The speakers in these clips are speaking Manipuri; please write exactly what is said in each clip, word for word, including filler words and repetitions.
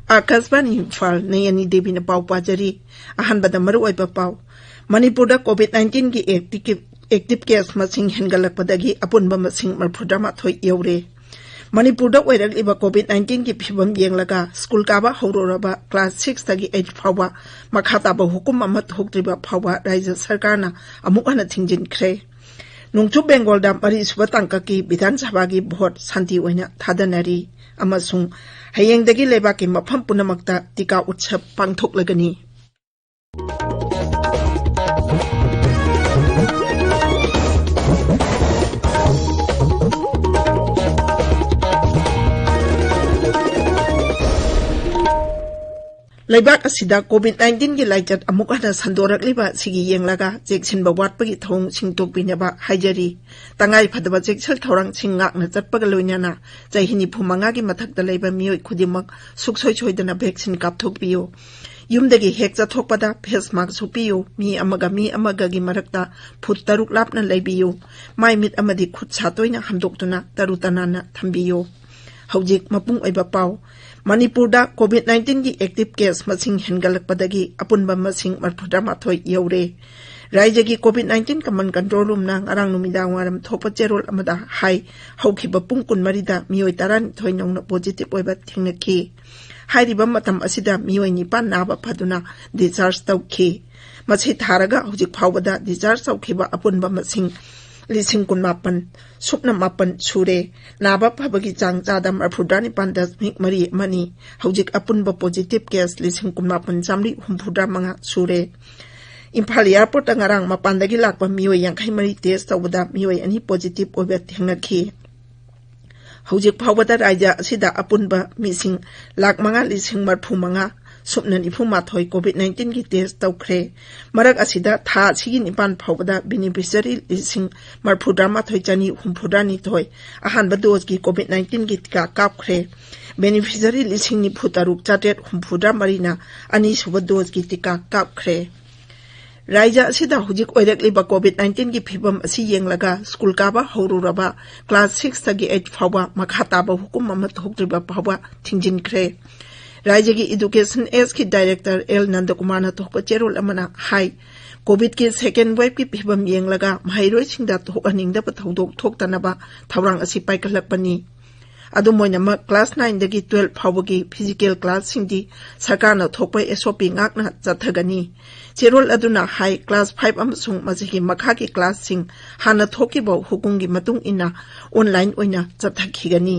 ꯑꯥꯀꯥꯁꯕꯥꯅꯤ ꯏꯝꯐꯥꯜ, ꯅꯌꯅꯤ ꯗꯦꯕꯤꯅ ꯄꯥꯎ ꯄꯥꯖꯔꯤ꯫ ꯑꯍꯥꯟꯕꯗ ꯃꯔꯨꯑꯣꯏꯕ ꯄꯥꯎ꯫ ꯃꯅꯤꯄꯨꯔꯗ ꯀꯣꯚꯤꯗ ꯅꯥꯏꯟꯇꯤꯟꯒꯤ ꯑꯦꯛꯇꯤꯚ, ꯑꯦꯛꯇꯤꯚ ꯀꯦꯁ ꯃꯁꯤꯡ ꯍꯦꯟꯒꯠꯂꯛꯄꯗꯒꯤ ꯑꯄꯨꯟꯕ ꯃꯁꯤꯡ ꯃꯔꯤꯐꯨꯇꯔꯥꯃꯥꯊꯣꯏ ꯌꯧꯔꯦ꯫ ꯃꯅꯤꯄꯨꯔꯗ ꯑꯣꯏꯔꯛꯂꯤꯕ ꯀꯣꯚꯤꯗ ꯅꯥꯏꯟꯇꯤꯟꯒꯤ ꯐꯤꯕꯝ ꯌꯦꯡꯂꯒ ꯁ꯭ꯀꯨꯜ ꯀꯥꯕ ꯍꯧꯔꯨꯔꯕ ꯀ꯭ꯂꯥꯁ ꯁꯤꯛꯁꯇꯒꯤ ꯑꯩꯠ ꯐꯥꯎꯕ ꯃꯈꯥ ꯇꯥꯕ ꯍꯨꯀꯨꯝ ꯑꯃ ꯊꯣꯛꯇ꯭ꯔꯤꯕ ꯐꯥꯎꯕ ꯔꯥꯖ꯭ꯌ ꯁꯔꯀꯥꯔꯅ ꯑꯃꯨꯛ ꯍꯟꯅ ꯊꯤꯡꯖꯤꯟꯈ꯭ꯔꯦ꯫ ꯅꯣꯡꯆꯨꯞ ꯕꯦꯡꯒꯣꯜꯗ ꯃꯔꯤꯁꯨꯕ ꯇꯥꯡꯀꯛꯀꯤ ꯕꯤꯙꯥꯟ ꯁꯚꯥꯒꯤ ꯚꯣꯠ ꯁꯥꯟꯇꯤ ꯑꯣꯏꯅ ꯊꯥꯗꯅꯔꯤ ꯑꯃꯁꯨꯡ ꯍꯌꯦꯡꯗꯒꯤ ꯂꯩꯕꯥꯛꯀꯤ ꯃꯐꯝ ꯄꯨꯝꯅꯃꯛꯇ ꯇꯤꯀꯥ ꯎꯠꯁꯕ ꯄꯥꯡꯊꯣꯛꯂꯒꯅꯤ꯫ ꯂꯩꯕꯥꯛ ꯑꯁꯤꯗ ꯀꯣꯚꯤꯗ ꯅꯥꯏꯟꯇꯤꯟꯒꯤ ꯂꯥꯏꯆꯠ ꯑꯃꯨꯛ ꯍꯟꯅ ꯁꯟꯗꯣꯔꯛꯂꯤꯕ ꯑꯁꯤꯒꯤ ꯌꯦꯡꯂꯒ ꯆꯦꯛꯁꯤꯟꯕ ꯋꯥꯠꯄꯒꯤ ꯊꯧꯑꯣꯡꯁꯤꯡ ꯇꯣꯛꯄꯤꯅꯕ ꯍꯥꯏꯖꯔꯤ꯫ ꯇꯉꯥꯏ ꯐꯗꯕ ꯆꯦꯛꯁꯤꯜ ꯊꯧꯔꯥꯡꯁꯤꯡ ꯉꯥꯛꯅ ꯆꯠꯄꯒ ꯂꯣꯏꯅꯅ ꯆꯍꯤ ꯅꯤꯐꯨ ꯃꯉꯥꯒꯤ ꯃꯊꯛꯇ ꯂꯩꯕ ꯃꯤꯑꯣꯏ ꯈꯨꯗꯤꯡꯃꯛ ꯁꯨꯡꯁꯣꯏ ꯁꯣꯏꯗꯅ ꯚꯦꯛꯁꯤꯟ ꯀꯥꯞꯊꯣꯛꯄꯤꯌꯨ꯫ ꯌꯨꯝꯗꯒꯤ ꯍꯦꯛ ꯆꯠꯊꯣꯛꯄꯗ ꯐꯦꯁ ꯃꯥꯁꯛ ꯎꯞꯄꯤꯌꯨ꯫ ꯃꯤ ꯑꯃꯒ ꯃꯤ ꯑꯃꯒꯒꯤ ꯃꯔꯛꯇ ꯐꯨꯠ ꯇꯔꯨꯛ ꯂꯥꯞꯅ ꯂꯩꯕꯤꯌꯨ꯫ ꯃꯥꯏ ꯃꯤꯠ ꯑꯃꯗꯤ ꯈꯨꯠ ꯁꯥ ꯇꯣꯏꯅ ꯍꯥꯝꯗꯣꯛꯇꯨꯅ ꯇꯔꯨ ꯇꯅꯥꯟꯅ ꯊꯝꯕꯤꯌꯨ꯫ ꯍꯧꯖꯤꯛ ꯃꯄꯨꯡ ꯑꯣꯏꯕ ꯄꯥꯎ꯫ ꯃꯅꯤꯄꯨꯔꯗ ꯀꯣꯚꯤꯗ ꯅꯥꯏꯟꯇꯤꯟꯒꯤ ꯑꯦꯛꯇꯤꯚ ꯀꯦꯁ ꯃꯁꯤꯡ ꯍꯦꯟꯒꯠꯂꯛꯄꯗꯒꯤ ꯑꯄꯨꯟꯕ ꯃꯁꯤꯡ ꯃꯔꯤꯐꯨꯇꯔꯥꯃꯥꯊꯣꯏ ꯌꯧꯔꯦ꯫ ꯔꯥꯖ꯭ꯌꯒꯤ ꯀꯣꯚꯤꯗ ꯅꯥꯏꯟꯇꯤꯟ ꯀꯃꯥꯟ ꯀꯟꯇ꯭ꯔꯣꯜ ꯔꯨꯝꯅ ꯉꯔꯥꯡ ꯅꯨꯃꯤꯗꯥꯡ ꯋꯥꯏꯔꯝ ꯊꯣꯛꯄ ꯆꯦꯔꯣꯜ ꯑꯃꯗ ꯍꯥꯏ, ꯍꯧꯈꯤꯕ ꯄꯨꯡ ꯀꯨꯟꯃꯔꯤꯗ ꯃꯤꯑꯣꯏ ꯇꯔꯥꯅꯤꯊꯣꯏ ꯅꯧꯅ ꯄꯣꯖꯤꯇꯤꯚ ꯑꯣꯏꯕ ꯊꯦꯡꯅꯈꯤ꯫ ꯍꯥꯏꯔꯤꯕ ꯃꯇꯝ ꯑꯁꯤꯗ ꯃꯤꯑꯣꯏ ꯅꯤꯄꯥꯟ ꯅꯥꯕ ꯐꯗꯨꯅ ꯗꯤꯁꯆꯥꯔꯖ ꯇꯧꯈꯤ꯫ ꯃꯁꯤ ꯊꯥꯔꯒ ꯍꯧꯖꯤꯛ ꯐꯥꯎꯕꯗ ꯗꯤꯁꯆꯥꯔꯖ ꯇꯧꯈꯤꯕ ꯑꯄꯨꯟꯕ ꯃꯁꯤꯡ ꯂꯤꯁꯤꯡ ꯀꯨꯟꯃꯥꯄꯟ ꯁꯨꯞꯅ ꯃꯥꯄꯟ ꯁꯨꯔꯦ꯫ ꯅꯥꯕ ꯐꯕꯒꯤ ꯆꯥꯡ ꯆꯥꯗ ꯃꯔꯤꯐꯨꯇꯔꯥꯅꯤꯄꯥꯟ ꯗꯁꯃꯤꯛ ꯃꯔꯤ ꯑꯃꯅꯤ꯫ ꯍꯧꯖꯤꯛ ꯑꯄꯨꯟꯕ ꯄꯣꯖꯤꯇꯤꯚ ꯀꯦꯁ ꯂꯤꯁꯤꯡ ꯀꯨꯟꯃꯥꯄꯟ ꯆꯥꯝꯃꯔꯤ ꯍꯨꯝꯐꯨꯇꯔꯥ ꯃꯉꯥ ꯁꯨꯔꯦ꯫ ꯏꯝꯐꯥꯜ ꯑꯦꯌꯥꯔꯄꯣꯔꯠꯇ ꯉꯔꯥꯡ ꯃꯄꯥꯟꯗꯒꯤ ꯂꯥꯛꯄ ꯃꯤꯑꯣꯏ ꯌꯥꯡꯈꯩ ꯃꯔꯤ ꯇꯦꯁ ꯇꯧꯕꯗ ꯃꯤꯑꯣꯏ ꯑꯅꯤ ꯄꯣꯖꯤꯇꯤꯚ ꯑꯣꯏꯕ ꯊꯦꯡꯅꯈꯤ꯫ ꯍꯧꯖꯤꯛ ꯐꯥꯎꯕꯗ ꯔꯥꯖ꯭ꯌ ꯑꯁꯤꯗ ꯑꯄꯨꯟꯕ ꯃꯤꯁꯤꯡ ꯂꯥꯈ ꯃꯉꯥ ꯂꯤꯁꯤꯡ ꯃꯔꯤꯐꯨ ꯃꯉꯥ ꯁꯨꯞꯅ ꯅꯤꯐꯨ ꯃꯥꯊꯣꯏ ꯀꯣꯚꯤꯗ ꯅꯥꯏꯟꯇꯤꯟꯒꯤ ꯇꯦꯁ ꯇꯧꯈ꯭ꯔꯦ꯫ ꯃꯔꯛ ꯑꯁꯤꯗ ꯊꯥ ꯑꯁꯤꯒꯤ ꯅꯤꯄꯥꯟ ꯐꯥꯎꯕꯗ ꯕꯦꯅꯤꯐꯤꯁꯔꯤ ꯂꯤꯁꯤꯡ ꯃꯔꯤꯐꯨꯇꯔꯥꯃꯥꯊꯣꯏ ꯆꯅꯤ ꯍꯨꯝꯐꯨꯇꯔꯥꯅꯤꯊꯣꯏ ꯑꯍꯥꯟꯕ ꯗꯣꯁꯀꯤ ꯀꯣꯚꯤꯗ ꯅꯥꯏꯟꯇꯤꯟꯒꯤ ꯇꯤꯀꯥ ꯀꯥꯞꯈ꯭ꯔꯦ꯫ ꯕꯦꯅꯤꯐꯤꯁꯔꯤ ꯂꯤꯁꯤꯡ ꯅꯤꯐꯨ ꯇꯔꯨꯛ ꯆꯥꯇ꯭ꯔꯦꯠ ꯍꯨꯝꯐꯨꯇꯔꯥ ꯃꯔꯤꯅ ꯑꯅꯤꯁꯨꯕ ꯗꯣꯁꯀꯤ ꯇꯤꯀꯥ ꯀꯥꯞꯈ꯭ꯔꯦ꯫ ꯔꯥꯖ꯭ꯌ ꯑꯁꯤꯗ ꯍꯧꯖꯤꯛ ꯑꯣꯏꯔꯛꯂꯤꯕ ꯀꯣꯚꯤꯗ ꯅꯥꯏꯟꯇꯤꯟꯒꯤ ꯐꯤꯕꯝ ꯑꯁꯤ ꯌꯦꯡꯂꯒ ꯁ꯭ꯀꯨꯜ ꯀꯥꯕ ꯍꯧꯔꯨꯔꯕ ꯀ꯭ꯂꯥꯁ ꯁꯤꯛꯁꯇꯒꯤ ꯑꯩꯠ ꯐꯥꯎꯕ ꯃꯈꯥ ꯇꯥꯕ ꯍꯨꯀꯨꯝ ꯑꯃ ꯊꯣꯛꯇ꯭ꯔꯤꯕ ꯐꯥꯎꯕ ꯊꯤꯡꯖꯤꯟꯈ꯭ꯔꯦ꯫ ꯔꯥꯖ꯭ꯌꯒꯤ ꯏꯗꯨꯀꯦꯁꯟ ꯑꯦꯁꯀꯤ ꯗꯥꯏꯔꯦꯛꯇꯔ ꯑꯦꯜ ꯅꯟꯗꯀꯨꯃꯥꯔꯅ ꯊꯣꯛꯄ ꯆꯦꯔꯣꯜ ꯑꯃꯅ ꯍꯥꯏ, ꯀꯣꯚꯤꯗꯀꯤ ꯁꯦꯀꯦꯟ ꯋꯦꯕꯀꯤ ꯐꯤꯕꯝ ꯌꯦꯡꯂꯒ ꯃꯍꯩꯔꯣꯏꯁꯤꯡꯗ ꯊꯣꯛꯍꯟꯅꯤꯡꯗꯕ ꯊꯧꯗꯣꯛ ꯊꯣꯛꯇꯅꯕ ꯊꯧꯔꯥꯡ ꯑꯁꯤ ꯄꯥꯏꯈꯠꯂꯛꯄꯅꯤ꯫ ꯑꯗꯨꯝ ꯑꯣꯏꯅꯃꯛ, ꯀ꯭ꯂꯥꯁ ꯅꯥꯏꯟꯗꯒꯤ ꯇꯨꯋꯦꯜꯐ ꯐꯥꯎꯕꯒꯤ ꯐꯤꯖꯤꯀꯦꯜ ꯀ꯭ꯂꯥꯁꯁꯤꯡꯗꯤ ꯁꯔꯀꯥꯔꯅ ꯊꯣꯛꯄ ꯑꯦꯁ ꯑꯣ ꯄꯤ ꯉꯥꯛꯅ ꯆꯠꯊꯒꯅꯤ꯫ ꯆꯦꯔꯣꯜ ꯑꯗꯨꯅ ꯍꯥꯏ, ꯀ꯭ꯂꯥꯁ ꯐꯥꯏꯚ ꯑꯃꯁꯨꯡ ꯃꯁꯤꯒꯤ ꯃꯈꯥꯒꯤ ꯀ꯭ꯂꯥꯁꯁꯤꯡ ꯍꯥꯟꯅ ꯊꯣꯛꯈꯤꯕ ꯍꯨꯀꯨꯝꯒꯤ ꯃꯇꯨꯡ ꯏꯟꯅ ꯑꯣꯟꯂꯥꯏꯟ ꯑꯣꯏꯅ ꯆꯠꯊꯈꯤꯒꯅꯤ꯫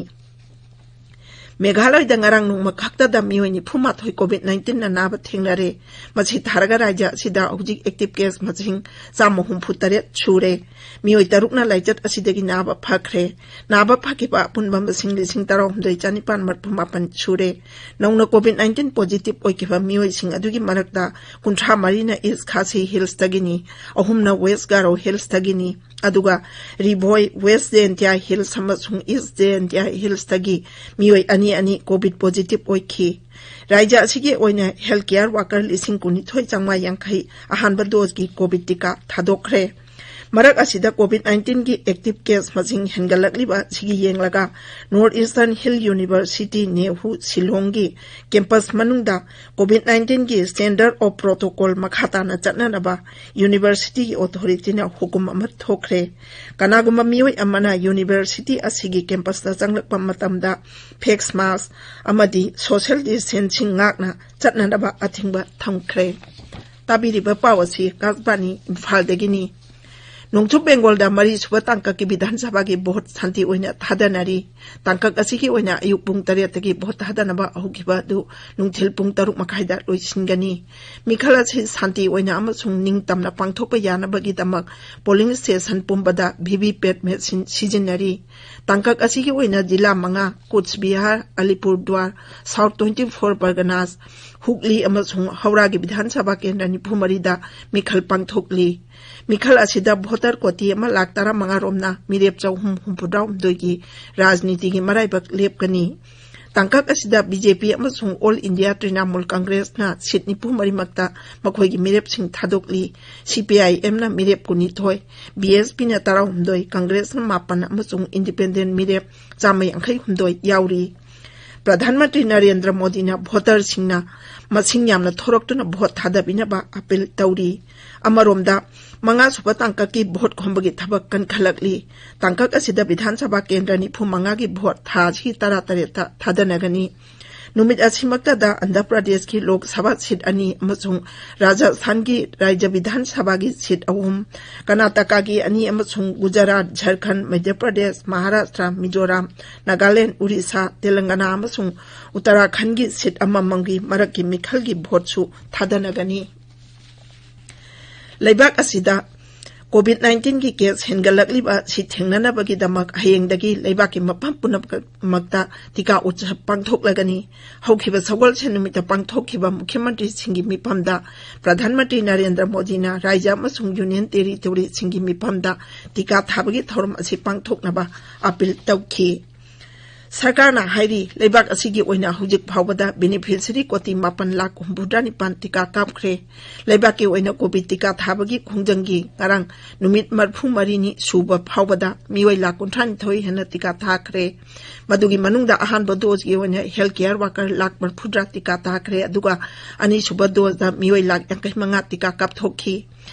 ꯃꯦꯘꯥꯂꯌꯗ ꯉꯔꯥꯡ ꯅꯣꯡꯃ ꯈꯛꯇꯗ ꯃꯤꯑꯣꯏ ꯅꯤꯐꯨ ꯃꯥꯊꯣꯏ ꯀꯣꯚꯤꯗ ꯅꯥꯏꯟꯇꯤꯟꯅ ꯅꯥꯕ ꯊꯦꯡꯅꯔꯦ꯫ ꯃꯁꯤ ꯊꯥꯔꯒ ꯔꯥꯖ꯭ꯌ ꯑꯁꯤꯗ ꯍꯧꯖꯤꯛ ꯑꯦꯛꯇꯤꯚ ꯀꯦꯁ ꯃꯁꯤꯡ ꯆꯥꯝꯃ ꯍꯨꯝꯐꯨ ꯇꯔꯦꯠ ꯁꯨꯔꯦ꯫ ꯃꯤꯑꯣꯏ ꯇꯔꯨꯛꯅ ꯂꯥꯏꯆꯠ ꯑꯁꯤꯗꯒꯤ ꯅꯥꯕ ꯐꯈ꯭ꯔꯦ꯫ ꯅꯥꯕ ꯐꯈꯤꯕ ꯑꯄꯨꯟꯕ ꯃꯁꯤꯡ ꯂꯤꯁꯤꯡ ꯇꯔꯥꯍꯨꯝꯗꯣꯏ ꯆꯥꯅꯤꯄꯥꯟ ꯃꯔꯤꯐꯨ ꯃꯥꯄꯟ ꯁꯨꯔꯦ꯫ ꯅꯧꯅ ꯀꯣꯚꯤꯗ ꯅꯥꯏꯟꯇꯤꯟ ꯄꯣꯖꯤꯇꯤꯚ ꯑꯣꯏꯈꯤꯕ ꯃꯤꯑꯣꯏꯁꯤꯡ ꯑꯗꯨꯒꯤ ꯃꯔꯛꯇ ꯀꯨꯟꯊ꯭ꯔꯥ ꯃꯔꯤꯅ ꯏꯁ ꯈꯥꯁꯤ ꯍꯤꯜꯁꯇꯒꯤꯅꯤ, ꯑꯍꯨꯝꯅ ꯋꯦꯁ ꯒꯥꯔꯣ ꯍꯤꯜꯁꯇꯒꯤꯅꯤ, ꯑꯗꯨꯒ ꯔꯤꯚꯣꯏ, ꯋꯦꯁ ꯖꯌꯦꯟꯇꯤꯌꯥ ꯍꯤꯜꯁ ꯑꯃꯁꯨꯡ ꯏꯁ ꯖꯌꯦꯟꯇꯤꯌꯥ ꯍꯤꯜꯁꯇꯒꯤ ꯃꯤꯑꯣꯏ ꯑꯅꯤ ꯑꯅꯤ ꯀꯣꯚꯤꯗ ꯄꯣꯖꯤꯇꯤꯚ ꯑꯣꯏꯈꯤ꯫ ꯔꯥꯖ꯭ꯌ ꯑꯁꯤꯒꯤ ꯑꯣꯏꯅ ꯍꯦꯜꯊ ꯀꯦꯌꯔ ꯋꯥꯀꯔ ꯂꯤꯁꯤꯡ ꯀꯨꯟꯅꯤꯊꯣꯏ ꯆꯥꯝꯃꯉꯥ ꯌꯥꯡꯈꯩ ꯑꯍꯥꯟꯕ ꯗꯣꯁꯀꯤ ꯀꯣꯚꯤꯗ ꯇꯤꯀꯥ ꯊꯥꯗꯣꯛꯈ꯭ꯔꯦ꯫ ꯃꯔꯛ ꯑꯁꯤꯗ ꯀꯣꯚꯤꯗ ꯅꯥꯏꯟꯇꯤꯟꯒꯤ ꯑꯦꯛꯇꯤꯚ ꯀꯦꯁ ꯃꯁꯤꯡ ꯍꯦꯟꯒꯠꯂꯛꯂꯤꯕ ꯑꯁꯤꯒꯤ ꯌꯦꯡꯂꯒ north eastern hill university, NEHU, ꯁꯤꯂꯣꯡꯒꯤ ꯀꯦꯝꯄꯁ ꯃꯅꯨꯡꯗ ꯀꯣꯚꯤꯗ ꯅꯥꯏꯟꯇꯤꯟꯒꯤ ꯁ꯭ꯇꯦꯟꯗꯔꯗ ꯑꯣꯐ ꯄ꯭ꯔꯣꯇꯣꯀꯣꯜ ꯃꯈꯥ ꯇꯥꯅ ꯆꯠꯅꯅꯕ ꯌꯨꯅꯤꯚꯔꯁꯤꯇꯤꯒꯤ ꯑꯣꯊꯣꯔꯤꯇꯤꯅ ꯍꯨꯀꯨꯝ ꯑꯃ ꯊꯣꯛꯈ꯭ꯔꯦ꯫ ꯀꯅꯥꯒꯨꯝꯕ ꯃꯤꯑꯣꯏ ꯑꯃꯅ ꯌꯨꯅꯤꯚꯔꯁꯤꯇꯤ ꯑꯁꯤꯒꯤ ꯀꯦꯝꯄꯁꯇ ꯆꯪꯂꯛꯄ ꯃꯇꯝꯗ ꯐꯦꯁ ꯃꯥꯁꯛ ꯑꯃꯗꯤ ꯁꯣꯁꯤꯌꯦꯜ ꯗꯤꯁꯇꯦꯟꯁꯤꯡ ꯉꯥꯛꯅ ꯆꯠꯅꯅꯕ ꯑꯊꯤꯡꯕ ꯊꯝꯈ꯭ꯔꯦ꯫ ꯇꯥꯕꯤꯔꯤꯕ ꯄꯥꯎ ꯑꯁꯤ ꯑꯀꯥꯁꯕꯥꯅꯤ ꯏꯝꯐꯥꯜꯗꯒꯤꯅꯤ꯫ ꯅꯣꯡꯆꯨꯞ ꯕꯦꯡꯒꯣꯜꯗ ꯃꯔꯤꯁꯨꯕ ꯇꯥꯡꯀꯛꯀꯤ ꯕꯤꯙꯥꯟ ꯁꯚꯥꯒꯤ ꯚꯣꯠ ꯁꯥꯟꯇꯤ ꯑꯣꯏꯅ ꯊꯥꯗꯅꯔꯤ꯫ ꯇꯥꯡꯀꯛ ꯑꯁꯤꯒꯤ ꯑꯣꯏꯅ ꯑꯌꯨꯛ ꯄꯨꯡ ꯇꯔꯦꯠꯇꯒꯤ ꯚꯣꯠ ꯊꯥꯗꯅꯕ ꯍꯧꯈꯤꯕ ꯑꯗꯨ ꯅꯨꯡꯊꯤꯜ ꯄꯨꯡ ꯇꯔꯨꯛ ꯃꯈꯥꯏꯗ ꯂꯣꯏꯁꯤꯟꯒꯅꯤ꯫ ꯃꯤꯈꯜ ꯑꯁꯤ ꯁꯥꯟꯇꯤ ꯑꯣꯏꯅ ꯑꯃꯁꯨꯡ ꯅꯤꯡꯇꯝꯅ ꯄꯥꯡꯊꯣꯛꯄ ꯌꯥꯅꯕꯒꯤꯗꯃꯛ ꯄꯣꯂꯤꯡ ꯁ꯭ꯇꯦꯁꯟ ꯄꯨꯝꯕꯗ ꯚꯤ ꯚꯤ ꯄꯦꯠ ꯃꯦꯁꯤꯟ ꯁꯤꯖꯤꯟꯅꯔꯤ꯫ ꯇꯥꯡꯀꯛ ꯑꯁꯤꯒꯤ ꯑꯣꯏꯅ ꯖꯤꯂꯥ ꯃꯉꯥ, ꯀꯨꯆ ꯕꯤꯍꯥꯔ, ꯑꯂꯤꯄꯨꯔꯗꯨꯋꯥꯔ, ꯁꯥꯎꯊ ꯇ꯭ꯋꯦꯟꯇꯤ ꯐꯣꯔ ꯄꯔꯒꯅꯥꯁ, ꯍꯨꯒꯂꯤ ꯑꯃꯁꯨꯡ ꯍꯧꯔꯥꯒꯤ ꯕꯤꯙꯥꯟ ꯁꯚꯥ ꯀꯦꯟꯗ꯭ꯔ ꯅꯤꯐꯨ ꯃꯔꯤꯗ ꯃꯤꯈꯜ ꯄꯥꯡꯊꯣꯛꯂꯤ꯫ ꯃꯤꯈꯜ ꯑꯁꯤꯗ ꯚꯣꯇꯔ ꯀꯣꯇꯤ ꯑꯃ ꯂꯥꯈ ꯇꯔꯥꯃꯉꯥ ꯔꯣꯝꯅ ꯃꯤꯔꯦꯞ ꯆꯍꯨꯝ ꯍꯨꯝꯐꯨꯇꯔꯥꯍꯨꯝꯗꯣꯏꯒꯤ ꯔꯥꯖꯅꯤꯇꯤꯒꯤ ꯃꯔꯥꯏꯕꯛ ꯂꯦꯞꯀꯅꯤ꯫ ꯇꯥꯡꯀꯛ ꯑꯁꯤꯗ ꯕꯤ ꯖꯦ ꯄꯤ ꯑꯃꯁꯨꯡ ꯑꯣꯜ ꯏꯟꯗꯤꯌꯥ ꯇ꯭ꯔꯤꯅꯥꯃꯨꯜ ꯀꯪꯒ꯭ꯔꯦꯁꯅ ꯁꯤꯠ ꯅꯤꯐꯨ ꯃꯔꯤꯃꯛꯇ ꯃꯈꯣꯏꯒꯤ ꯃꯤꯔꯦꯞꯁꯤꯡ ꯊꯥꯗꯣꯛꯂꯤ꯫ ꯁꯤ ꯄꯤ ꯑꯥꯏ ꯑꯦꯝꯅ ꯃꯤꯔꯦꯞ ꯀꯨꯟꯅꯤꯊꯣꯏ, ꯕꯤ ꯑꯦꯁ ꯄꯤꯅ ꯇꯔꯥꯍꯨꯝꯗꯣꯏ, ꯀꯪꯒ꯭ꯔꯦꯁꯅ ꯃꯥꯄꯟ ꯑꯃꯁꯨꯡ ꯏꯟꯗꯤꯄꯦꯟꯗꯦꯟ ꯃꯤꯔꯦꯞ ꯆꯥꯝꯃ ꯌꯥꯡꯈꯩ ꯍꯨꯝꯗꯣꯏ ꯌꯥꯎꯔꯤ꯫ ꯄ꯭ꯔꯙꯥꯟ ꯃꯟꯇ꯭ꯔꯤ ꯅꯔꯦꯟꯗ꯭ꯔ ꯃꯣꯗꯤꯅ ꯚꯣꯇꯔꯁꯤꯡꯅ ꯃꯁꯤꯡ ꯌꯥꯝꯅ ꯊꯣꯔꯛꯇꯨꯅ ꯚꯣꯠ ꯊꯥꯗꯕꯤꯅꯕ ꯑꯄꯤꯜ ꯇꯧꯔꯤ꯫ ꯑꯃꯔꯣꯝꯗ, ꯃꯉꯥꯁꯨꯕ ꯇꯥꯡꯀꯛꯀꯤ ꯚꯣꯠ ꯈꯣꯝꯕꯒꯤ ꯊꯕꯛ ꯀꯟꯈꯠꯂꯛꯂꯤ꯫ ꯇꯥꯡꯀꯛ ꯑꯁꯤꯗ ꯕꯤꯙꯥꯟ ꯁꯚꯥ ꯀꯦꯟꯗ꯭ꯔ ꯅꯤꯐꯨ ꯃꯉꯥꯒꯤ ꯚꯣꯠ ꯊꯥ ꯑꯁꯤꯒꯤ ꯇꯔꯥ ꯇꯔꯦꯠꯇ ꯊꯥꯗꯅꯒꯅꯤ꯫ ꯅꯨꯃꯤꯠ ꯑꯁꯤꯃꯛꯇꯗ ꯑꯟꯙ꯭ꯔ ꯄ꯭ꯔꯗꯦꯁꯀꯤ ꯂꯣꯛ ꯁꯚꯥ ꯁꯤꯠ ꯑꯅꯤ ꯑꯃꯁꯨꯡ ꯔꯥꯖꯁꯊꯥꯟꯒꯤ ꯔꯥꯖ꯭ꯌ ꯕꯤꯙꯥꯟ ꯁꯚꯥꯒꯤ ꯁꯤꯠ ꯑꯍꯨꯝ, ꯀꯔꯅꯥꯇꯀꯥꯒꯤ ꯑꯅꯤ ꯑꯃꯁꯨꯡ ꯒꯨꯖꯔꯥꯠ, ꯖꯔꯈꯟ, ꯃꯙ꯭ꯌ ꯄ꯭ꯔꯗꯦꯁ, ꯃꯍꯥꯔꯥꯁꯇ꯭ꯔ, ꯃꯤꯖꯣꯔꯥꯝ, ꯅꯥꯒꯥꯂꯦꯟ, ꯎꯔꯤꯁꯥ, ꯇꯦꯂꯪꯒꯥꯅꯥ ꯑꯃꯁꯨꯡ ꯎꯠꯇꯔꯥꯈꯟꯒꯤ ꯁꯤꯠ ꯑꯃꯃꯝꯒꯤ ꯃꯔꯛꯀꯤ ꯃꯤꯈꯜꯒꯤ ꯚꯣꯠꯁꯨ ꯊꯥꯗꯅꯒꯅꯤ꯫ ꯂꯩꯕꯥꯛ ꯑꯁꯤꯗ ꯀꯣꯚꯤꯗ ꯅꯥꯏꯟꯇꯤꯟꯒꯤ ꯀꯦꯁ ꯍꯦꯟꯒꯠꯂꯛꯂꯤꯕ ꯑꯁꯤ ꯊꯦꯡꯅꯅꯕꯒꯤꯗꯃꯛ ꯍꯌꯦꯡꯗꯒꯤ ꯂꯩꯕꯥꯛꯀꯤ ꯃꯐꯝ ꯄꯨꯝꯅꯃꯛꯇ ꯇꯤꯀꯥ ꯎꯠꯁꯕ ꯄꯥꯡꯊꯣꯛꯂꯒꯅꯤ꯫ ꯍꯧꯈꯤꯕ ꯁꯒꯣꯜꯁꯦꯟ ꯅꯨꯃꯤꯠꯇ ꯄꯥꯡꯊꯣꯛꯈꯤꯕ ꯃꯨꯈ꯭ꯌ ꯃꯟꯇ꯭ꯔꯤꯁꯤꯡꯒꯤ ꯃꯤꯐꯝꯗ ꯄ꯭ꯔꯙꯥꯟ ꯃꯟꯇ꯭ꯔꯤ ꯅꯔꯦꯟꯗ꯭ꯔ ꯃꯣꯗꯤꯅ ꯔꯥꯖ꯭ꯌ ꯑꯃꯁꯨꯡ ꯌꯨꯅꯤꯌꯟ ꯇꯦꯔꯤꯇꯣꯔꯤꯁꯤꯡꯒꯤ ꯃꯤꯐꯝꯗ ꯇꯤꯀꯥ ꯊꯥꯕꯒꯤ ꯊꯧꯔꯝ ꯑꯁꯤ ꯄꯥꯡꯊꯣꯛꯅꯕ ꯑꯄꯤꯜ ꯇꯧꯈꯤ꯫ ꯁꯔꯀꯥꯔꯅ ꯍꯥꯏꯔꯤ, ꯂꯩꯕꯥꯛ ꯑꯁꯤꯒꯤ ꯑꯣꯏꯅ ꯍꯧꯖꯤꯛ ꯐꯥꯎꯕꯗ ꯕꯦꯅꯤꯐꯤꯁꯔꯤ ꯀꯣꯇꯤ ꯃꯥꯄꯟ ꯂꯥꯈ ꯍꯨꯝꯐꯨꯇꯔꯥ ꯅꯤꯄꯥꯟ ꯇꯤꯀꯥ ꯀꯥꯞꯈ꯭ꯔꯦ꯫ ꯂꯩꯕꯥꯛꯀꯤ ꯑꯣꯏꯅ ꯀꯣꯚꯤꯗ ꯇꯤꯀꯥ ꯊꯥꯕꯒꯤ ꯈꯣꯡꯖꯪꯒꯤ ꯉꯔꯥꯡ ꯅꯨꯃꯤꯠ ꯃꯔꯤꯐꯨ ꯃꯔꯤꯅꯤ ꯁꯨꯕ ꯐꯥꯎꯕꯗ ꯃꯤꯑꯣꯏ ꯂꯥꯈ ꯀꯨꯟꯊ꯭ꯔꯥ ꯅꯤꯊꯣꯏ ꯍꯦꯟꯅ ꯇꯤꯀꯥ ꯊꯥꯈ꯭ꯔꯦ꯫ ꯃꯗꯨꯒꯤ ꯃꯅꯨꯡꯗ ꯑꯍꯥꯟꯕ ꯗꯣꯁꯀꯤ ꯑꯣꯏꯅ ꯍꯦꯜꯊ ꯀꯦꯌꯔ ꯋꯥꯀꯔ ꯂꯥꯈ ꯃꯔꯤꯐꯨꯇꯔꯥ ꯇꯤꯀꯥ ꯊꯥꯈ꯭ꯔꯦ, ꯑꯗꯨꯒ ꯑꯅꯤꯁꯨꯕ ꯗꯣꯁꯇ ꯃꯤꯑꯣꯏ ꯂꯥꯈ ꯌꯥꯡꯈꯩ ꯃꯉꯥ ꯇꯤꯀꯥ ꯀꯥꯞꯊꯣꯛꯈꯤ꯫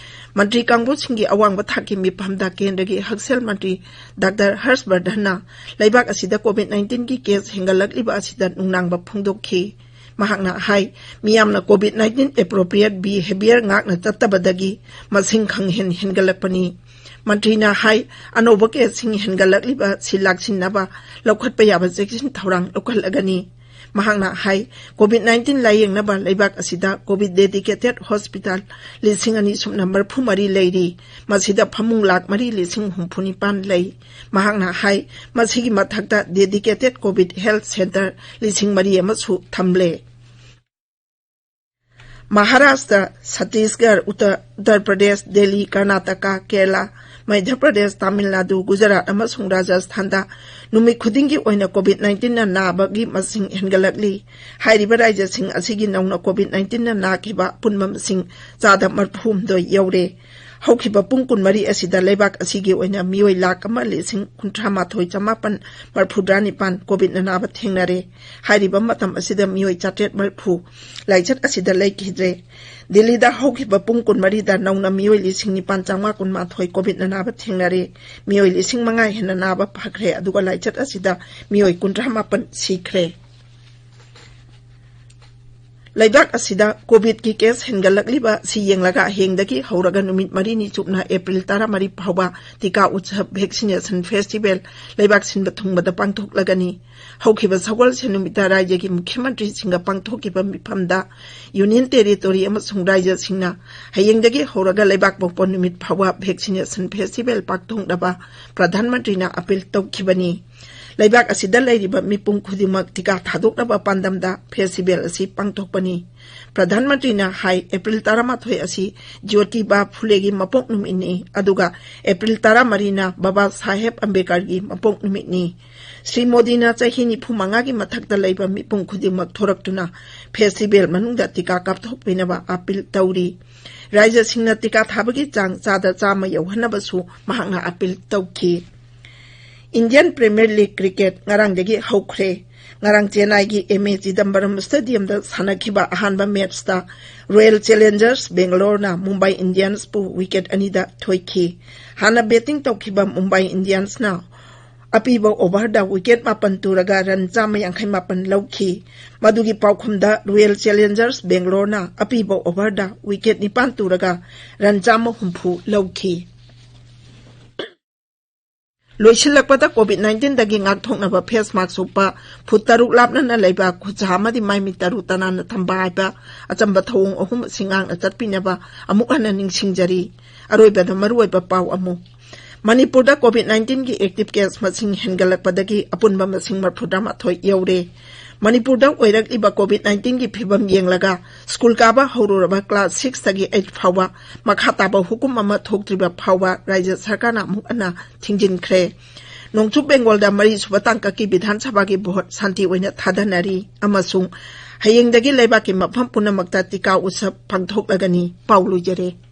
ꯃꯟꯇ꯭ꯔꯤ ꯀꯥꯡꯕꯨꯁꯤꯡꯒꯤ ꯑꯋꯥꯡꯕ ꯊꯥꯛꯀꯤ ꯃꯤꯐꯝꯗ ꯀꯦꯟꯗ꯭ꯔꯒꯤ ꯍꯛꯁꯦꯜ ꯃꯟꯇ꯭ꯔꯤ ꯗꯥꯛꯇꯔ ꯍꯔꯁ ꯕꯔꯙꯟꯅ ꯂꯩꯕꯥꯛ ꯑꯁꯤꯗ ꯀꯣꯚꯤꯗ ꯅꯥꯏꯟꯇꯤꯟꯒꯤ ꯀꯦꯁ ꯍꯦꯟꯒꯠꯂꯛꯂꯤꯕ ꯑꯁꯤꯗ ꯅꯨꯡꯅꯥꯡꯕ ꯐꯣꯡꯗꯣꯛꯈꯤ꯫ ꯃꯍꯥꯛꯅ ꯍꯥꯏ, ꯃꯤꯌꯥꯝꯅ ꯀꯣꯚꯤꯗ ꯅꯥꯏꯟꯇꯤꯟ ꯑꯦꯄ꯭ꯔꯣꯄ꯭ꯔꯤꯌꯦꯠ ꯕꯤꯍꯦꯕꯤꯌꯔ ꯉꯥꯛꯅ ꯆꯠꯇꯕꯗꯒꯤ ꯃꯁꯤꯡ ꯈꯪꯍꯦꯟ ꯍꯦꯟꯒꯠꯂꯛꯄꯅꯤ꯫ ꯃꯟꯇ꯭ꯔꯤꯅ ꯍꯥꯏ, ꯑꯅꯧꯕ ꯀꯦꯁꯁꯤꯡ ꯍꯦꯟꯒꯠꯂꯛꯂꯤꯕ ꯑꯁꯤ ꯂꯥꯛꯁꯤꯟꯅꯕ ꯂꯧꯈꯠꯄ ꯌꯥꯕ ꯆꯦꯛꯁꯤꯟ ꯊꯧꯔꯥꯡ ꯂꯧꯈꯠꯂꯒꯅꯤ꯫ ꯃꯍꯥꯛꯅ ꯍꯥꯏ, ꯀꯣꯚꯤꯗ ꯅꯥꯏꯟꯇꯤꯟ ꯂꯥꯌꯦꯡꯅꯕ ꯂꯩꯕꯥꯛ ꯑꯁꯤꯗ ꯀꯣꯚꯤꯗ ꯗꯦꯗꯤꯀꯦꯇꯦꯗ ꯍꯣꯁꯄꯤꯇꯥꯜ ꯂꯤꯁꯤꯡ ꯑꯅꯤ ꯁꯨꯞꯅ ꯃꯔꯤꯐꯨ ꯃꯔꯤ ꯂꯩꯔꯤ꯫ ꯃꯁꯤꯗ ꯐꯃꯨꯡ ꯂꯥꯈ ꯃꯔꯤ ꯂꯤꯁꯤꯡ ꯍꯨꯝꯐꯨ ꯅꯤꯄꯥꯟ ꯂꯩ꯫ ꯃꯍꯥꯛꯅ ꯍꯥꯏ, ꯃꯁꯤꯒꯤ ꯃꯊꯛꯇ ꯗꯦꯗꯤꯀꯦꯇꯦꯗ ꯀꯣꯚꯤꯗ ꯍꯦꯜꯊ ꯁꯦꯟꯇꯔ ꯂꯤꯁꯤꯡ ꯃꯔꯤ ꯑꯃꯁꯨ ꯊꯝꯂꯦ꯫ ꯃꯍꯥꯔꯥꯁꯇ꯭ꯔ, ꯁꯠꯇꯤꯁꯒꯔ, ꯎꯠꯇ-, ꯎꯠꯇꯔ ꯄ꯭ꯔꯗꯦꯁ, ꯗꯦꯜꯂꯤ, ꯀꯔꯅꯥꯇꯀꯥ, ꯀꯦꯔꯂꯥ, ꯃꯙ꯭ꯌ ꯄ꯭ꯔꯗꯦꯁ, ꯇꯥꯃꯤꯜ ꯅꯥꯗꯨ, ꯒꯨꯖꯔꯥꯠ ꯑꯃꯁꯨꯡ ꯔꯥꯖꯁꯊꯥꯟꯗ ꯅꯨꯃꯤꯠ ꯈꯨꯗꯤꯡꯒꯤ ꯑꯣꯏꯅ ꯀꯣꯚꯤꯗ ꯅꯥꯏꯟꯇꯤꯟꯅ ꯅꯥꯕꯒꯤ ꯃꯁꯤꯡ ꯍꯦꯟꯒꯠꯂꯛꯂꯤ꯫ ꯍꯥꯏꯔꯤꯕ ꯔꯥꯖ꯭ꯌꯁꯤꯡ ꯑꯁꯤꯒꯤ ꯅꯧꯅ ꯀꯣꯚꯤꯗ ꯅꯥꯏꯟꯇꯤꯟꯅ ꯅꯥꯈꯤꯕ ꯑꯄꯨꯟꯕ ꯃꯁꯤꯡ ꯆꯥꯗ ꯃꯔꯤꯐꯨ ꯍꯨꯝꯗꯣꯏ ꯌꯧꯔꯦ꯫ ꯍꯧꯈꯤꯕ ꯄꯨꯡ ꯀꯨꯟꯃꯔꯤ ꯑꯁꯤꯗ ꯂꯩꯕꯥꯛ ꯑꯁꯤꯒꯤ ꯑꯣꯏꯅ ꯃꯤꯑꯣꯏ ꯂꯥꯈ ꯑꯃ ꯂꯤꯁꯤꯡ ꯀꯨꯟꯊ꯭ꯔꯥ ꯃꯥꯊꯣꯏ ꯆꯃꯥꯄꯟ ꯃꯔꯤꯐꯨꯇꯔꯥ ꯅꯤꯄꯥꯟ ꯀꯣꯚꯤꯗꯅ ꯅꯥꯕ ꯊꯦꯡꯅꯔꯦ꯫ ꯍꯥꯏꯔꯤꯕ ꯃꯇꯝ ꯑꯁꯤꯗ ꯃꯤꯑꯣꯏ ꯆꯥꯇ꯭ꯔꯦꯠ ꯃꯔꯤꯐꯨ ꯂꯥꯏꯆꯠ ꯑꯁꯤꯗ ꯂꯩꯈꯤꯗ꯭ꯔꯦ꯫ ꯗꯤꯜꯂꯤꯗ ꯍꯧꯈꯤꯕ ꯄꯨꯡ ꯀꯨꯟꯃꯔꯤꯗ ꯅꯧꯅ ꯃꯤꯑꯣꯏ ꯂꯤꯁꯤꯡ ꯅꯤꯄꯥꯟ ꯆꯥꯝꯃꯉꯥ ꯀꯨꯟꯃꯥꯊꯣꯏ ꯀꯣꯚꯤꯗꯅ ꯅꯥꯕ ꯊꯦꯡꯅꯔꯦ꯫ ꯃꯤꯑꯣꯏ ꯂꯤꯁꯤꯡ ꯃꯉꯥ ꯍꯦꯟꯅ ꯅꯥꯕ ꯐꯈ꯭ꯔꯦ, ꯑꯗꯨꯒ ꯂꯥꯏꯆꯠ ꯑꯁꯤꯗ ꯃꯤꯑꯣꯏ ꯀꯨꯟꯊ꯭ꯔꯥ ꯃꯥꯄꯟ ꯁꯤꯈ꯭ꯔꯦ꯫ ꯂꯩꯕꯥꯛ ꯑꯁꯤꯗ ꯀꯣꯚꯤꯗꯀꯤ ꯀꯦꯁ ꯍꯦꯟꯒꯠꯂꯛꯂꯤꯕ ꯑꯁꯤ ꯌꯦꯡꯂꯒ ꯍꯌꯦꯡꯗꯒꯤ ꯍꯧꯔꯒ ꯅꯨꯃꯤꯠ ꯃꯔꯤꯅꯤ ꯆꯨꯞꯅ ꯑꯦꯄ꯭ꯔꯤꯜ ꯇꯔꯥꯃꯔꯤ ꯐꯥꯎꯕ ꯇꯤꯀꯥ ꯎꯠꯁꯕ ꯚꯦꯛꯁꯤꯅꯦꯁꯟ ꯐꯦꯁꯇꯤꯚꯦꯜ ꯂꯩꯕꯥꯛ ꯁꯤꯟꯕ ꯊꯨꯡꯕꯗ ꯄꯥꯡꯊꯣꯛꯂꯒꯅꯤ꯫ ꯍꯧꯈꯤꯕ ꯁꯒꯣꯜꯁꯦꯟ ꯅꯨꯃꯤꯠꯇ ꯔꯥꯖ꯭ꯌꯒꯤ ꯃꯨꯈ꯭ꯌ ꯃꯟꯇ꯭ꯔꯤꯁꯤꯡꯒ ꯄꯥꯡꯊꯣꯛꯈꯤꯕ ꯃꯤꯐꯝꯗ ꯌꯨꯅꯤꯌꯟ ꯇꯦꯔꯤꯇꯣꯔꯤ ꯑꯃꯁꯨꯡ ꯔꯥꯖ꯭ꯌꯁꯤꯡꯅ ꯍꯌꯦꯡꯗꯒꯤ ꯍꯧꯔꯒ ꯂꯩꯕꯥꯛ ꯄꯣꯛꯄ ꯅꯨꯃꯤꯠ ꯐꯥꯎꯕ ꯚꯦꯛꯁꯤꯅꯦꯁꯟ ꯐꯦꯁꯇꯤꯚꯦꯜ ꯄꯥꯡꯊꯣꯛꯅꯕ ꯄ꯭ꯔꯙꯥꯟ ꯃꯟꯇ꯭ꯔꯤꯅ ꯑꯄꯤꯜ ꯇꯧꯈꯤꯕꯅꯤ꯫ ꯂꯩꯕꯥꯛ ꯑꯁꯤꯗ ꯂꯩꯔꯤꯕ ꯃꯤꯄꯨꯝ ꯈꯨꯗꯤꯡꯃꯛ ꯇꯤꯀꯥ ꯊꯥꯗꯣꯛꯅꯕ ꯄꯥꯟꯗꯝꯗ ꯐꯦꯁꯇꯤꯚꯦꯜ ꯑꯁꯤ ꯄꯥꯡꯊꯣꯛꯄꯅꯤ꯫ ꯄ꯭ꯔꯙꯥꯟ ꯃꯟꯇ꯭ꯔꯤꯅ ꯍꯥꯏ, ꯑꯦꯄ꯭ꯔꯤꯜ ꯇꯔꯥꯃꯥꯊꯣꯏ ꯑꯁꯤ ꯖ꯭ꯌꯣꯇꯤꯕꯥ ꯐꯨꯂꯦꯒꯤ ꯃꯄꯣꯛ ꯅꯨꯃꯤꯠꯅꯤ, ꯑꯗꯨꯒ ꯑꯦꯄ꯭ꯔꯤꯜ ꯇꯔꯥꯃꯔꯤꯅ ꯕꯕꯥ ꯁꯥꯍꯦꯕ ꯑꯝꯕꯦꯗꯀꯔꯒꯤ ꯃꯄꯣꯛ ꯅꯨꯃꯤꯠꯅꯤ꯫ ꯁ꯭ꯔꯤ ꯃꯣꯗꯤꯅ ꯆꯍꯤ ꯅꯤꯐꯨ ꯃꯉꯥꯒꯤ ꯃꯊꯛꯇ ꯂꯩꯕ ꯃꯤꯄꯨꯝ ꯈꯨꯗꯤꯡꯃꯛ ꯊꯣꯔꯛꯇꯨꯅ ꯐꯦꯁꯇꯤꯚꯦꯜ ꯃꯅꯨꯡꯗ ꯇꯤꯀꯥ ꯀꯥꯞꯊꯣꯛꯄꯤꯅꯕ ꯑꯄꯤꯜ ꯇꯧꯔꯤ꯫ ꯔꯥꯖ꯭ꯌꯁꯤꯡꯅ ꯇꯤꯀꯥ ꯊꯥꯕꯒꯤ ꯆꯥꯡ ꯆꯥꯗ ꯆꯥꯝꯃ ꯌꯧꯍꯟꯅꯕꯁꯨ ꯃꯍꯥꯛꯅ ꯑꯄꯤꯜ ꯇꯧꯈꯤ꯫ ꯏꯟꯗꯤꯌꯟ ꯄ꯭ꯔꯤꯃꯤꯌꯔ ꯂꯤꯒ ꯀ꯭ꯔꯤꯀꯦꯠ ꯉꯔꯥꯡꯗꯒꯤ ꯍꯧꯈ꯭ꯔꯦ꯫ ꯉꯔꯥꯡ ꯆꯦꯟꯅꯥꯏꯒꯤ ꯑꯦꯝ ꯑꯦ ꯆꯤꯗꯝꯕꯔꯝ ꯁ꯭ꯇꯦꯗꯤꯌꯝꯗ ꯁꯥꯟꯅꯈꯤꯕ ꯑꯍꯥꯟꯕ ꯃꯦꯠꯆꯇ ꯔꯣꯌꯦꯜ ꯆꯦꯂꯦꯟꯖꯔꯁ ꯕꯦꯡꯒꯂꯣꯔꯅ ꯃꯨꯝꯕꯥꯏ ꯏꯟꯗꯤꯌꯟꯁꯄꯨ ꯋꯤꯀꯦꯠ ꯑꯅꯤꯗ ꯊꯣꯏꯈꯤ꯫ ꯍꯥꯟꯅ ꯕꯦꯇꯤꯡ ꯇꯧꯈꯤꯕ ꯃꯨꯝꯕꯥꯏ ꯏꯟꯗꯤꯌꯟꯁꯅ ꯑꯄꯤꯕ ꯑꯣꯚꯔꯗ ꯋꯤꯀꯦꯠ ꯃꯥꯄꯟ ꯇꯨꯔꯒ ꯔꯟ ꯆꯥꯝꯃ ꯌꯥꯡꯈꯩ ꯃꯥꯄꯟ ꯂꯧꯈꯤ꯫ ꯃꯗꯨꯒꯤ ꯄꯥꯎꯈꯨꯝꯗ ꯔꯣꯌꯦꯜ ꯆꯦꯂꯦꯟꯖꯔꯁ ꯕꯦꯡꯒꯂꯣꯔꯅ ꯑꯄꯤꯕ ꯑꯣꯚꯔꯗ ꯋꯤꯀꯦꯠ ꯅꯤꯄꯥꯟ ꯇꯨꯔꯒ ꯔꯟ ꯆꯥꯝꯃ ꯍꯨꯝꯐꯨ ꯂꯧꯈꯤ꯫ ꯂꯣꯏꯁꯤꯜꯂꯛꯄꯗ ꯀꯣꯚꯤꯗ ꯅꯥꯏꯟꯇꯤꯟꯗꯒꯤ ꯉꯥꯛꯊꯣꯛꯅꯕ ꯐꯦꯁ ꯃꯥꯛꯁ ꯎꯞꯄ, ꯐꯨꯠ ꯇꯔꯨꯛ ꯂꯥꯞꯅꯅ ꯂꯩꯕ, ꯈꯨꯠꯁꯥ ꯑꯃꯗꯤ ꯃꯥꯏ ꯃꯤꯠ ꯇꯔꯨ ꯇꯅꯥꯟꯅ ꯊꯝꯕ ꯍꯥꯏꯕ ꯑꯆꯝꯕ ꯊꯧꯑꯣꯡ ꯑꯍꯨꯝ ꯑꯁꯤ ꯉꯥꯛꯅ ꯆꯠꯄꯤꯅꯕ ꯑꯃꯨꯛ ꯍꯟꯅ ꯅꯤꯡꯁꯤꯡꯖꯔꯤ꯫ ꯑꯔꯣꯏꯕꯗ ꯃꯔꯨꯑꯣꯏꯕ ꯄꯥꯎ ꯑꯃꯨꯛ꯫ ꯃꯅꯤꯄꯨꯔꯗ ꯀꯣꯚꯤꯗ ꯅꯥꯏꯟꯇꯤꯟꯒꯤ ꯑꯦꯛꯇꯤꯚ ꯀꯦꯁ ꯃꯁꯤꯡ ꯍꯦꯟꯒꯠꯂꯛꯄꯗꯒꯤ ꯑꯄꯨꯟꯕ ꯃꯁꯤꯡ ꯃꯔꯤꯐꯨꯇꯔꯥꯃꯥꯊꯣꯏ ꯌꯧꯔꯦ꯫ ꯃꯅꯤꯄꯨꯔꯗ ꯑꯣꯏꯔꯛꯂꯤꯕ ꯀꯣꯚꯤꯗ ꯅꯥꯏꯟꯇꯤꯟꯒꯤ ꯐꯤꯕꯝ ꯌꯦꯡꯂꯒ ꯁ꯭ꯀꯨꯜ ꯀꯥꯕ ꯍꯧꯔꯨꯔꯕ ꯀ꯭ꯂꯥꯁ ꯁꯤꯛꯁꯇꯒꯤ ꯑꯩꯠ ꯐꯥꯎꯕ ꯃꯈꯥ ꯇꯥꯕ ꯍꯨꯀꯨꯝ ꯑꯃ ꯊꯣꯛꯇ꯭ꯔꯤꯕ ꯐꯥꯎꯕ ꯔꯥꯖ꯭ꯌ ꯁꯔꯀꯥꯔꯅ ꯑꯃꯨꯛ ꯍꯟꯅ ꯊꯤꯡꯖꯤꯟꯈ꯭ꯔꯦ꯫ ꯅꯣꯡꯆꯨꯞ ꯕꯦꯡꯒꯣꯜꯗ ꯃꯔꯤꯁꯨꯕ ꯇꯥꯡꯀꯛꯀꯤ ꯕꯤꯙꯥꯟ ꯁꯚꯥꯒꯤ ꯚꯣꯠ ꯁꯥꯟꯇꯤ ꯑꯣꯏꯅ ꯊꯥꯗꯅꯔꯤ ꯑꯃꯁꯨꯡ ꯍꯌꯦꯡꯗꯒꯤ ꯂꯩꯕꯥꯛꯀꯤ ꯃꯐꯝ ꯄꯨꯝꯅꯃꯛꯇ ꯇꯤꯀꯥ ꯎꯠꯁꯕ ꯄꯥꯡꯊꯣꯛꯂꯒꯅꯤ꯫ ꯄꯥꯎ ꯂꯣꯏꯖꯔꯦ꯫